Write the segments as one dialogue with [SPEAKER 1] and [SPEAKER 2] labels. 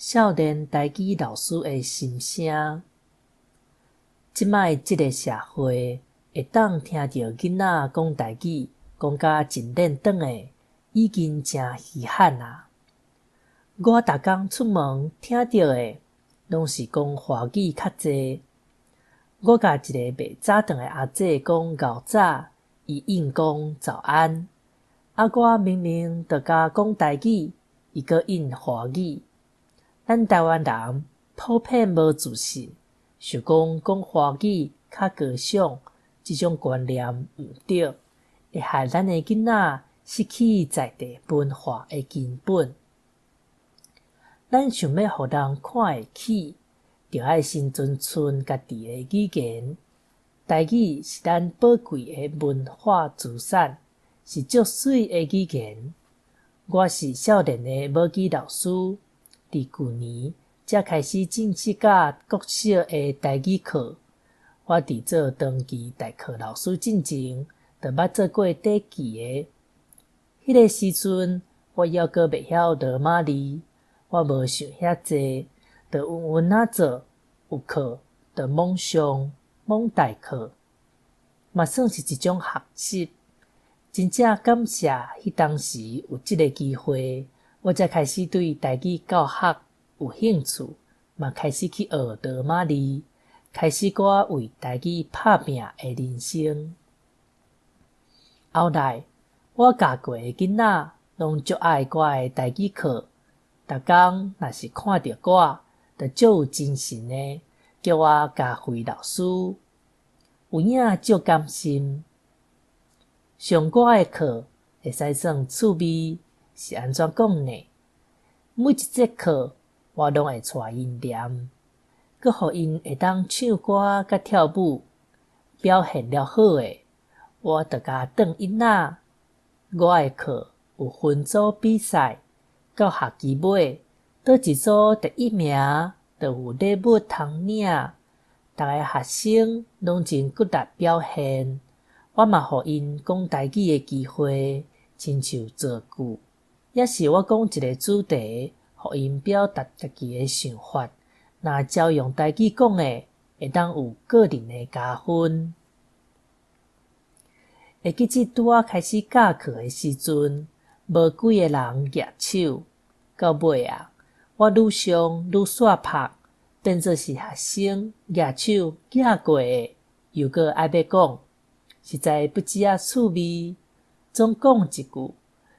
[SPEAKER 1] 少年台語老師的心聲。這擺這个社會，會當聽著囡仔講台語，講甲真輪轉的，已經誠稀罕矣。我逐工出門聽著的，攏是講華語較濟。我共一个賣早頓的阿姐講𠢕早，伊應講早安。啊我明明就共講台語，伊閣應華語。咱台灣人普遍無自信，想講講華語較高尚，這種觀念毋著，會害咱的囡仔失去在地文化的根本。咱想欲予人看會起，著愛先尊重家己的語言。台語是咱寶貴的文化資產，是足媠的語言。我是少年的母語老師，佇舊年才開始正式教國小的台語課。我佇做長期代課老師進前，就捌做過短期的。彼个時陣，我猶閣袂曉羅馬字，我無想遐濟，就穩穩仔做，有課就猛上猛代課，嘛算是一種學習。真正感謝彼當時有這个機會，我才開始對台語教學有興趣，嘛開始去學羅馬字，開始我為台語拍拚的人生。後來，我教過的囡仔攏足愛我的台語課，逐工若是看著我，就足有精神的，叫我佳慧老師，有影足甘心。上我的課會使算趣味，是按怎講呢？每一節課我攏會帶𪜶唸，閣予𪜶會當唱歌佮跳舞，表現了好的，我就共轉音仔。我的課有分組比賽，到學期尾，佗一組第一名就有禮物通領。逐个學生攏真骨力表現，我嘛予𪜶講台語的機會，親像造句，抑是我講一个主題，予𪜶表達家己的想法。若照用台語講的，會當有個人的加分。會記得拄仔開始教課的時陣，無幾个人舉手，到尾啊，我愈上愈煞拍，變做是學生舉手舉過的，猶閣愛欲講，實在不止仔趣味。總講一句，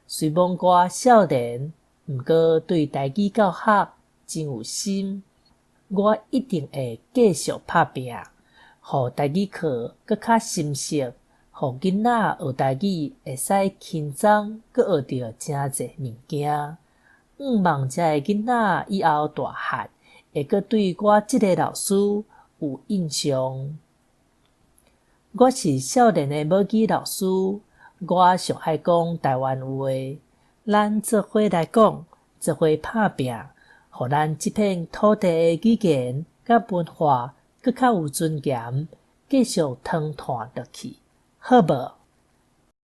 [SPEAKER 1] 雖罔我少年，毋過對台語教學真有心，我一定會繼續拍拚，予台語課閣較深熟，予囡仔學台語會使輕鬆，閣學著誠濟物件。向望遮的囡仔以後大漢會閣對我這个老師有印象。我是少年的母語老師，我上愛講台灣話，咱做伙來講，做伙拍拚，予咱這片土地的語言佮文化閣較有尊嚴，繼續傳傳落去，好無？